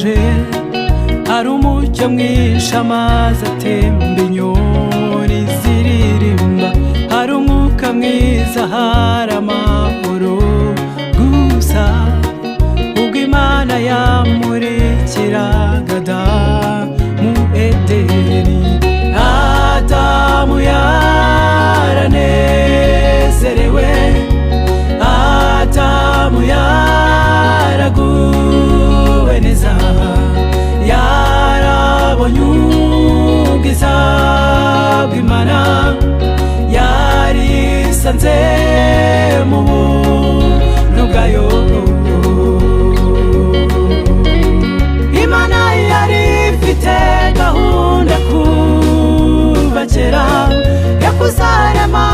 Hanejeje, hari umucyo mwinshi, amazi atemba, inyoni ziririmba, hari umwuka mwiza, hari amahoro gusa. Ubwo Imana yamurikiraga Adamu Edeni, Adamu yaranezerewe, Adamu yaraguwe neza, yarabonye ubwiza bw'Imana, yarisanze mu buntu bwayo. Imana yari ifite gahunda kuva kera yo kuzarema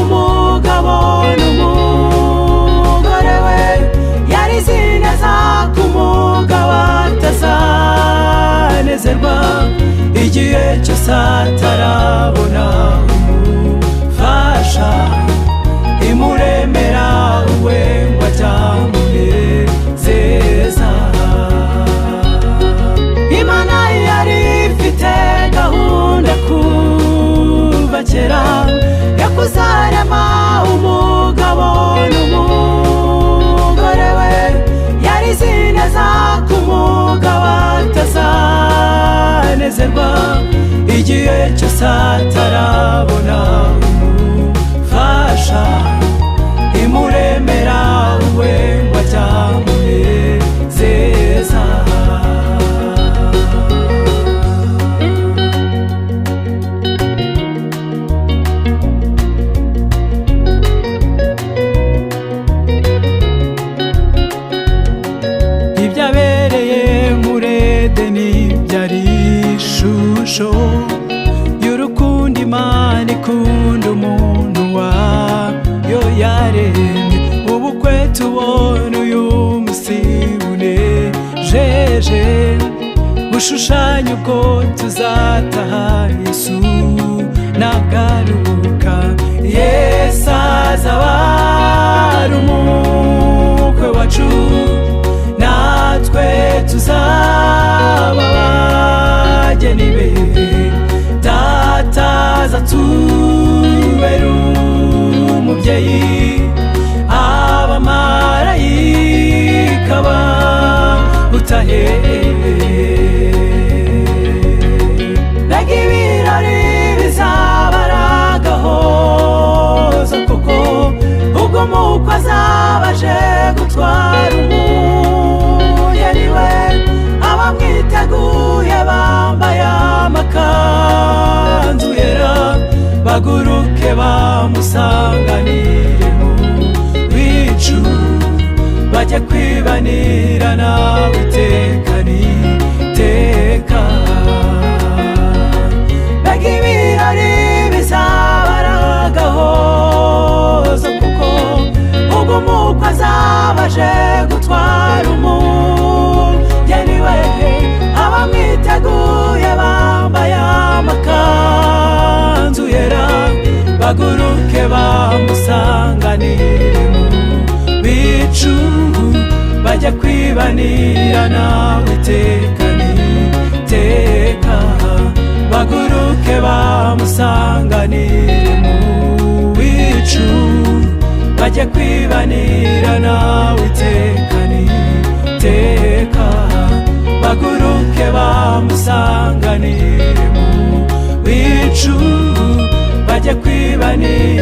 umugabo n'umugore we. Yari izi neza ko umugabo atazanezerwa igihe cyose atarabona umufasha. Imuremera we ngo ajyamunezeza. Imana yari ifite gahunda kuva kera yo kuzarema umugabo n'umugore we. Yari izi neza ko umugabo atazanezerwa igihe cyose atarabona umufasha. Imuremera we ngo ajyamunezeza. Ibyabereye muri Edeni byari ishusho y'urukundo Imana ikunda umuntu wayo yaremye. Ubukwe tubona uyu munsi bunejeje bushushanya ubwo tuzataha Yesu nagaruka. Yesu azaba ari umukwe wacu, natwe tuzaba abageni be. Data azatubera umubyeyi, abamarayika bamutahe. Mbega ibirori bizaba ari agahozo koko, ubwo umukwe azaba aje gutwara umugeni we! Abamwiteguye bambaye amakanzu yera, baguruke bamusanganire mu bicu, bajye kwibanira nawe iteka n'iteka. Mbega ibirori bizaba ari agahozo kuko, ubwo umukwe azaba aje gutwara umugeni we! Abamwiteguye bambaye amakanzu yera, baguruke bamusanganire mu bicu, bajya kwibanira nawe iteka n'iteka. Baguruke bamusanganire mu bicu, bajya kwibanira nawe iteka n'iteka. Baguruke bamusanganire mu bicu, bajya kwibanira.